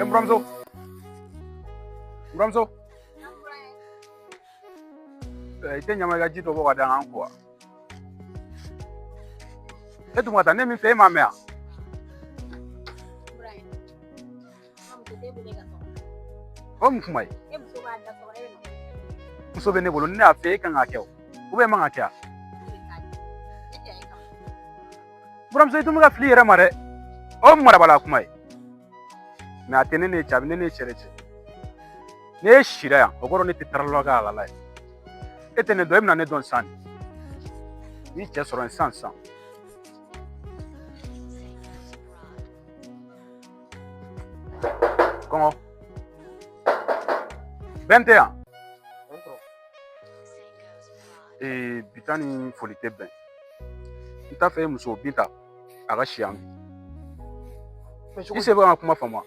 N buramuso, n buramuso, i tɛ ɲama i ka ji dɔ bɔ ka d'an kan wa? E dun ka taa ne min fɛ, e m'a mɛn wa? O mun kuma ye? Muso bɛ ne bolo, ni ne y'a fɛ, e kan k'a kɛ o, e man ka kɛ wa? Buramuso, i tun bɛ ka fili i yɛrɛ ma dɛ. O marabala kuma ye. Mɛ a tɛ ne n'e cɛ, a bɛ ne n'e cɛ de cɛ. N'e sira yan, o kɔrɔ ne tɛ taara ka halala ye. E tɛ ne dɔn, e bɛna ne dɔn sisan de. N'i cɛ sɔrɔ yen sisan sisan. Kɔngɔ. Bɛn tɛ yan. Ee, bi ta ni foli tɛ bɛn. N t'a fɛ muso Binta a ka si yan bi. I se bɛ ka kuma faamu wa?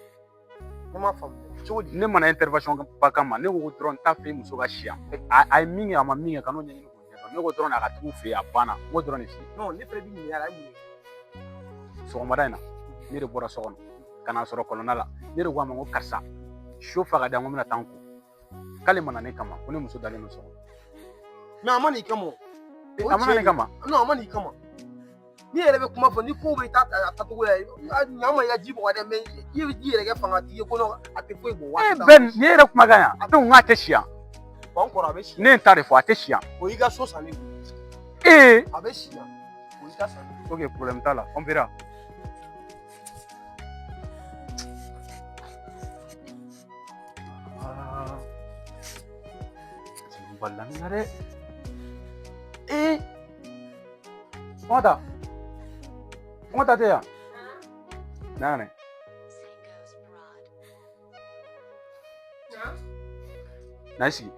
Ne m'a faamu cogo di? Ne mana intervention ba kama, ne ko dɔrɔn n t'a fɛ muso ka si yan. A ye min kɛ, a ma min kɛ, kan'o ɲɛɲini k'o ɲɛdɔn. Ne ko dɔrɔn a ka t'u fɛ yen, a banna. N k'o dɔrɔn de f'i ye. Non, ne fɛnɛ b'i ɲininka, a ye mun ye? Sɔgɔmada in na, ne de bɔra so kɔnɔ ka n'a sɔrɔ kɔlɔnda la. Ne de ko a ma ko karisa, so fa ka di yan, ko n bɛna taa n ko. K'ale ma na ne kama, ko ne muso dalen don so kɔnɔ. Mais a ma n'i kama o. A ma na ne kama. Non, a ma n'i kama. N'i yɛrɛ bɛ kuma fɔ, ni ko bɛ taa a taacogo la, ɲa ma i ka ji bɔ dɛ, mais i bɛ ji yɛrɛ kɛ fangatigi ye ko a tɛ foyi bɔ. E bɛn, nin yɛrɛ kumakan yan, a tɛ n k'a tɛ si yan. Bon, n kɔrɔ, a bɛ si. Ne ye n ta de fɔ, a tɛ si yan. O y'i ka so sanni. Ee. A bɛ si yan. O y'i ka sanni. Ok, problème t'a la, on verra. Ah. Balila na dɛ. Ee. Fanta. Fanta tɛ yan. Na yan dɛ. Na i sigi.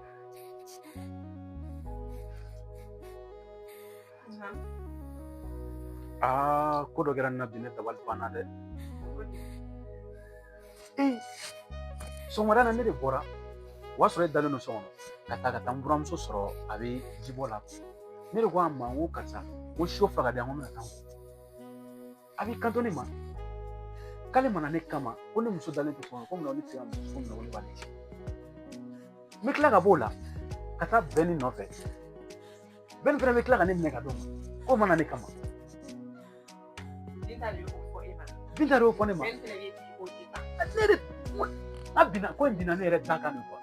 Aa, ko dɔ kɛra ne na bi, ne dabali banna dɛ. Ee, sɔgɔmada na ne de bɔra. O y'a sɔrɔ e dalen don so kɔnɔ. Ka taa ka taa n buramuso sɔrɔ a bɛ jibɔ la. Ne de ko a ma n ko karisa, n ko so fa ka di yan, n ko n bɛna taa n ko. A b'i kanto ne ma k'ale ma na ne kama, ko ne muso dalen tɛ so kɔnɔ, ko munna ne tɛ se ka muso minɛ, ko ne b'ale ci. N bɛ tila ka b'o la ka taa Bɛni nɔfɛ. Bɛni fana bɛ tila ka ne minɛ ka d'o ma, k'o ma na ne kama. Binta de y'o fɔ e ma. Binta de y'o fɔ ne ma. Bɛni fana bɛ k'i o de kan. Ne de a binna, ko in binna ne yɛrɛ da kan de kuwa.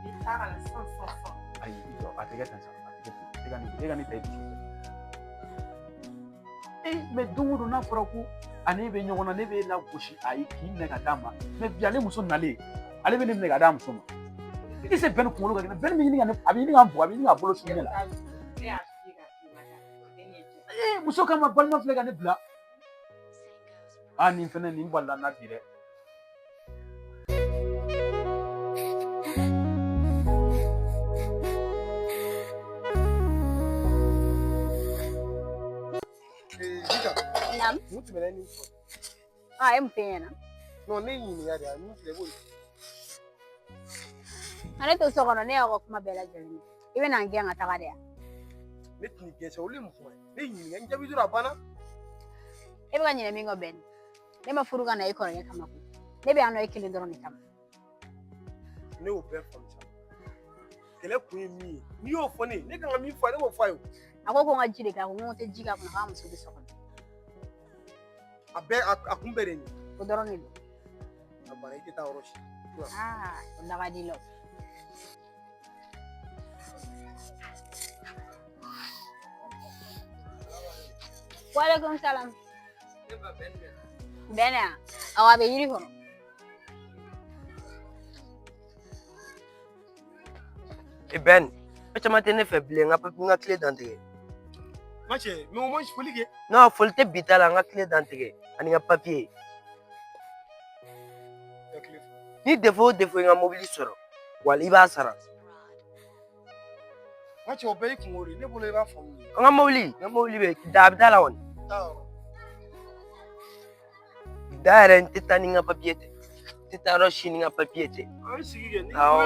I taa ka na sisan sisan sisan. Ayi, i jɔ, a tɛ kɛ tan sa, a tɛ kɛ tan. E ka nin ta i dusu fɛ. Ee, mɛ don o don n'a fɔra ko a ne bɛ ɲɔgɔn na, ne bɛ lagosi a ye k'i minɛ ka d'a ma, mɛ bi ale muso nalen, ale bɛ ne minɛ ka d'a muso ma. I se Bɛni kunkolo ka kɛnɛ, Bɛni bɛ ɲini ka ne, a bɛ ɲini ka n bugɔ, a bɛ ɲini ka bolo su ne la. Ne y'a f'i ye ka f'i ma da. Ee, muso kama balima filɛ ka ne bila. Aa, nin fɛnɛ nin balila n na bi dɛ. Naam. Mun tɛmɛna ni fɔ? Ah, e mun f'e ɲɛna? Non, ne y'i ɲininka de, a mun filɛ i b'o de. Ale to so kɔnɔ, ne y'aw ka kuma bɛɛ lajɛlen mɛn. I bɛna n gɛn ka taga de yan. Ne tun gɛn sa, olu ye mun kuma ye? Ne y'i ɲininka, n jaabi dɔrɔn a banna. E bɛ ka ɲinɛ min kɔ Bɛni. Ne ma furu ka na e kɔrɔkɛ kama koyi. Ne bɛ yan nɔ e kelen dɔrɔn de kama. Ne y'o bɛɛ faamu sa. Kɛlɛ kun ye min ye, n'i y'o fɔ ne ye, ne kan ka min fɔ a ye, ne b'o fɔ a ye o. A ko ko n ka ji de k'a kun, ko n tɛ ji k'a kunna, k'a muso bɛ so kɔnɔ. A bɛɛ, a kun bɛɛ de ye nin ye. O dɔrɔn de don. A banna, i tɛ taa yɔrɔ si. Aa, o da ka di la o. Walekum salam. Bɛnɛ yan? Awɔ, a bɛ yiri kɔrɔ. E Ben, ko caman tɛ ne fɛ bilen, n ka papiye, n ka tile dantigɛ. Ma cɛ, mais au moins foli kɛ. Non, foli tɛ bi ta la, n ka tile dantigɛ ani n ka papiye. Ni défaut o défaut ye n ka mobili sɔrɔ, wali i b'a sara. Ma cɛ, o bɛɛ y'i kungo de ye, ne bolo i b'a faamu. N ka mobili, n ka mobili bɛ da, a bɛ da la kɔni. Da yɛrɛ, n tɛ taa ni n ka papiye tɛ. N tɛ taa yɔrɔ si ni n ka papiye tɛ. Awɔ,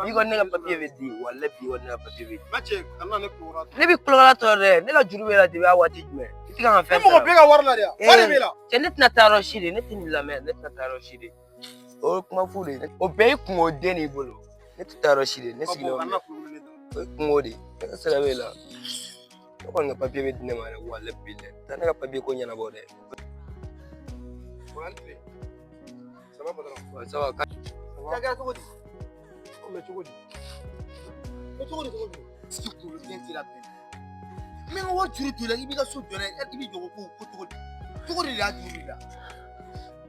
bi kɔni ne ka papiye bɛ di, walayi bi kɔni ne ka papiye bɛ di. Ma cɛ, kana ne kulokɔrɔ. Ne bɛ kulokɔrɔ tɔɔrɔ dɛ, ne ka juru bɛ la depi a waati jumɛn? I tɛ ka n ka fɛn sara. Ne mɔgɔ bɛ ka wari la de yan, wari b'e la. Cɛ, ne tɛna taa yɔrɔ si de, ne tɛ nin lamɛn, ne tɛna taa yɔrɔ si de. O ye kuma fu de ye. O bɛɛ ye kungo den de y'i bolo. Ne tɛ taa yɔrɔ si de, ne sigilen bɛ. O ye kungo de ye. Ne ka sira b'e la. Ne kɔni ka papiye bɛ di ne ma dɛ, walayi bilayi. Taa ne ka papiye ko ɲɛnabɔ dɛ. Ça va. Kɛra cogo di? Mɛ cogo di? Mɛ cogo di cogo di? Sigi kunkolo den t'i la bɛn. N bɛ n ka wari juru don i la, i b'i ka so jɔ dɛ, i b'i jɔ ko ko cogo di? Cogo di de y'a juru i la?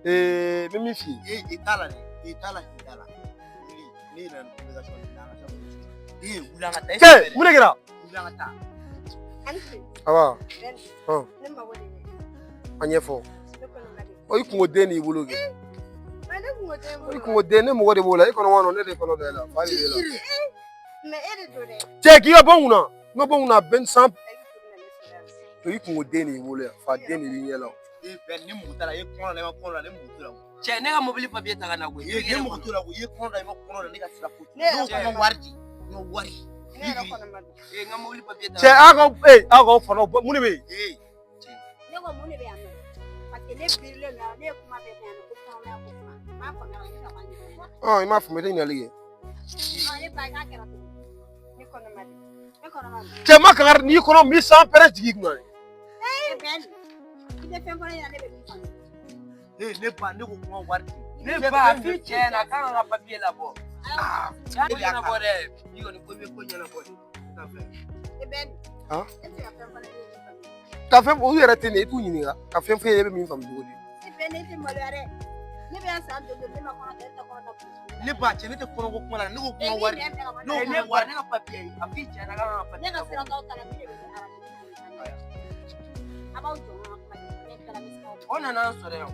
N bɛ min f'i ye. Ee, i t'a la dɛ, i t'a la, i t'a la. Wuli, ne yɛrɛ ni communication ni an ka taa. Ee, wuli an ka taa. Cɛ, mun de kɛra? Wuli an ka taa. Awa. Ne mago de bɛ. A ɲɛfɔ. Ne kɔnɔma de. O i kungo den de y'i bolo kɛ. Ne kungo den I kungo den, ne mɔgɔ de b'o la, e kɔnɔ ma nɔ, ne de kɔnɔ da i la, fa de b'e la. Mɛ e de don dɛ. Cɛ, k'i ka bɔ n kunna, n ka bɔ n kunna, bɛn san. O i kungo den de y'i bolo yan, fa den de b'i ɲɛ la. Ee, bɛn, ne mago t'a la, i ye kɔnɔ da, i ma kɔnɔ da, ne mago t'o la. Cɛ, ne ka mobili papiye ta ka na koyi. Ee, ne mago t'o la koyi, i ye kɔnɔ da, i ma kɔnɔ da, ne ka sira foyi. Ne yɛrɛ Ne ko n ka wari di, n ka wari. Ne yɛrɛ kɔnɔma don. Ee, n ka mobili papiye ta. Cɛ, a ka ee, aw k'aw fana bɔ, mun de bɛ yen? Ee, Ne ko mun de bɛ yan nɔ? Parce que ne birilen don, ne ye kuma bɛɛ fɔ yan nɔ ko kɔnɔmaya ko kuma. N m'a faamuya, ne ka ɲɛfɔ ɲɛna. Ɔn, i m'a faamu, i tɛ ɲininkali kɛ. Ɔ, ne ba, k'a kɛra cogo di? Ne kɔnɔma don. Ne kɔnɔma don. Cɛ, ma kangari, n'i kɔnɔ, n b'i san pɛrɛn jigin i kunna. E bɛn, i tɛ fɛn fɔ ne ɲɛna, ne bɛ min faamuya. Ee, ne ba, ne ko n ka wari di. Ne ba, a f'i cɛ ɲɛna k'a ka n ka papiye labɔ. Ko ɲɛnabɔ dɛ. I kɔni ko i bɛ ko ɲɛnabɔ de. E bɛn, Han? e bɛ se ka fɛn fɔ ne ɲɛna, ne bɛ min faamuya. Ka fɛn, u yɛrɛ tɛ nin ye, i t'u ɲininka. Ka fɛn f'e ye, e bɛ min faamu cogo di? E bɛn, ne tɛ maloya dɛ. Ne bɛ yan san joli, ne ma kɔnɔ ta, e tɛ kɔnɔ ta. Ne ba, cɛ, ne tɛ kɔnɔko kuma la, ne ko n ka wari. Ne bɛ Ne ko Ne n ka ba, wari. ne ka papiye, a f'i cɛ ɲɛna k'a ka n ka papiye Ne ka labɔ. sira t'aw ta la, min de bɛ ne arranger, ne b'o de ta. A b'aw jɔ n ka kuma kɛ, ne tilala n bɛ se k'aw O nana an sɔrɔ yan.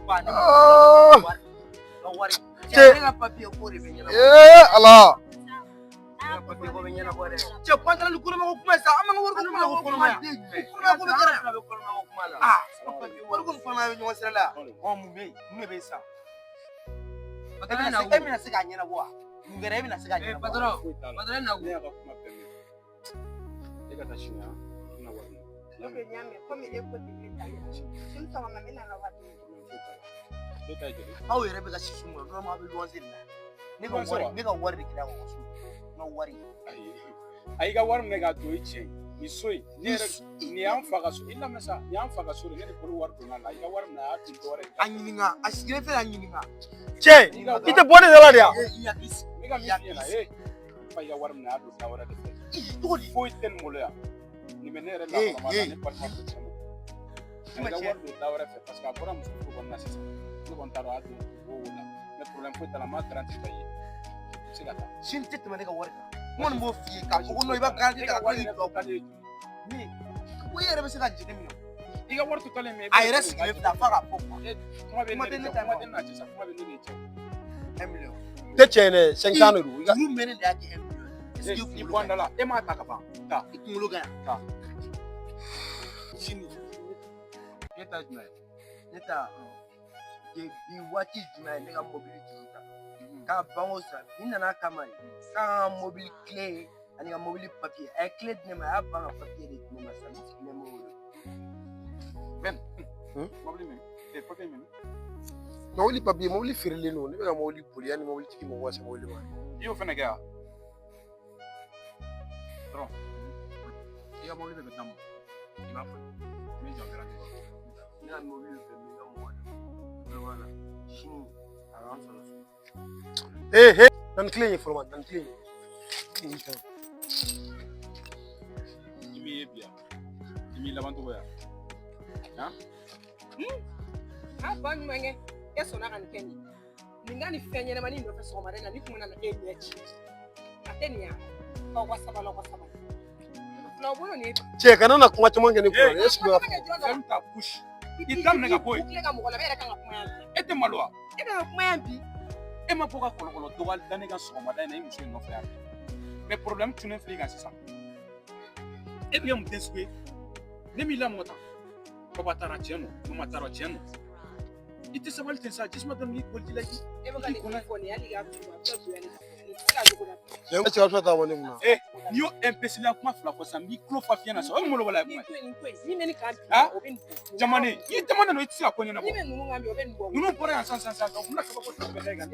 Ba, ne Aa! wari. N ka wari. Cɛ. Ne ka papiye ko de bɛ ɲɛnabɔ. Ee, Ala. Ne ka papiye ko bɛ ɲɛnabɔ dɛ. Cɛ, pantalon kɔnɔma ko kuma ye sa, an b'an ka wari ko kuma la ko kɔnɔmaya. Kɔnɔmaya ko bɛ kɛra. Fila bɛ kɔnɔma ko kuma la. Aa, wari ko ni kɔnɔmaya bɛ ɲɔgɔn sira la. Ɔ, mun bɛ yen? Mun de bɛ yen sisan? E bɛna se k'a ɲɛnabɔ wa? Mun kɛra, e bɛna se k'a Ee, ɲɛnabɔ? patɔrɔn, Foyi t'a la. patɔrɔn na Ne y'a ka kuma bɛɛ mɛn. E ka taa sini, n bɛna wari minɛ. Ok, n y'a mɛn. Komi e ko ten, ne t'a kɛ. Sini sɔgɔma, n bɛ na n ka wari di. Foyi t'a la. E ta ye joli ye? Aw yɛrɛ bɛ ka sisi mun na, normalement aw bɛ luwanse de la. Ne ka wari, ne ka wari de kɛra aw ka so. N ka wari. Ayi, a y'i ka wari minɛ k'a don i cɛ. Nin so in, ne yɛrɛ, nin y'an fa ka so, i lamɛn sa, nin y'an fa ka so de, ne de bolo wari donna a la, i ka wari minɛ, a y'a dun dɔ wɛrɛ de. A ɲininka, a sigilen filɛ, a ɲininka. Cɛ, i tɛ bɔ ne da la de yan. Ee, i hakili sigi. Ne ka min f'i ɲɛna, ee, fa y'i ka wari minɛ, a y'a don da wɛrɛ de fɛ. Ii, cogo di? Foyi tɛ nin bolo yan. Nin bɛ ne yɛrɛ lakɔlɔma la, ne balima don cɛ ma. A y'i ka wari don da wɛrɛ fɛ, parce que a bɔra muso furu kɔnɔna sisan. Ne kɔni t'a dɔn a don wo wo la. Mais problème foyi t'a la, n b'a garantie ta i ye. I bɛ se ka taa. Sini tɛ tɛmɛ ne ka wari kan. N kɔni b'o f'i ye k'a fɔ ko non, i b'a garantie E ta ka ka wari tila k'i yɛrɛ jɔ. totale ye joli Ne, ko e yɛrɛ bɛ se ka jate minɛ. ye? I ka wari totale ye min ye, A yɛrɛ sigilen filɛ, a f'a k'a fɔ quoi. Kuma bɛ Kuma ne tɛ de ne cɛ, ta kuma ma. tɛ ne n'a cɛ sa, kuma bɛ ne de cɛ. 1 million. Tɛ tiɲɛ ye dɛ, 500 de don. I ka Juru mɛnnen de y'a kɛ 1 million. Est-ce que i I kunkolo bɔ an ka da la, e m'a ta ka ban. Taa. ɲi? I kunkolo ka ɲi. Taa. Sini. E ta ye jumɛn ye? Ne ta bi waati jumɛn ne ka mobili juru ta k'a ban o san ni nana kama de k'a ka mobili kile ani ka mobili papiye a ye kile di ne ma a y'a ban ka papiye de di ne ma sisan ne sigilen b'o de. Ben, mobili min, ee papiye min. Mobili papiye, mobili feerelen don. Ne bɛ ka mobili boli yanni mobilitigi mɔgɔw ka se mobili ma. I y'o fɛnɛ kɛ wa? Dɔrɔn. I ka mobili bɛɛ bɛ d'a ma. I b'a fɔ. N bɛ jɔ garantie kɔrɔ. Ne ka mobili bɛɛ bɛ ka mɔgɔ de wala sini a k'an sɔrɔ so. Ee, he, na ni kile in ye fɔlɔ ma, na ni kile in ye. I m'i ye bi yan. I m'i laban cogo yan. A ba ɲumankɛ, e sɔnna ka nin kɛ nin ye. Nin ka nin fɛn ɲɛnamanin nɔfɛ sɔgɔmada in na, ni kun nana e ɲɛ ci. A tɛ nin ya. Aw ka sabali, aw ka sabali. Filaw bolo nin ye. Cɛ, kana na kuma caman kɛ ne kunna. Ne sigilen ka Kuma kɛ jɔn da la? Ferme ta bouche. I da minɛ ka bɔ yen. I ka mɔgɔ la, e yɛrɛ kan ka kuma yan bi. E tɛ malo wa? E kan ka kuma yan bi. E ma bɔ ka kɔlɔkɔlɔ dɔgɔyali da ne kan sɔgɔmada in na i muso in nɔfɛ yan bi. Mais problème tunnen filɛ i kan sisan. E bɛ kɛ mun den sugu ye? Ne m'i lamɔ tan. Papa taara tiɲɛ don, mama taara tiɲɛ don. I tɛ sabali ten sa, jisuma dɔɔni k'i koli ji la k'i. E bɛ ka nin min fɔ nin ye, hali i k'a tu, a bɛ ka bonya ne kan. Nin tɛ se ka cogo la. Cɛ, cɛ ka ta bɔ ne kunna. Eh, N'i y'o imbécile kuma fila fɔ sisan, n b'i tulo fa fiɲɛ na sisan. O ye malobaliya Nin kuma ye. to yen, nin to yen. Min bɛ nin kan bi, Ah? o bɛ nin bɔ. Jamane, i jamana don, i tɛ se ka ko ɲɛnabɔ. Min bɛ ninnu kan bi, o bɛ nin bɔ. Ninnu bɔra yan sisan sisan sisan, u bɛna kabako sugu bɛɛ da i kan.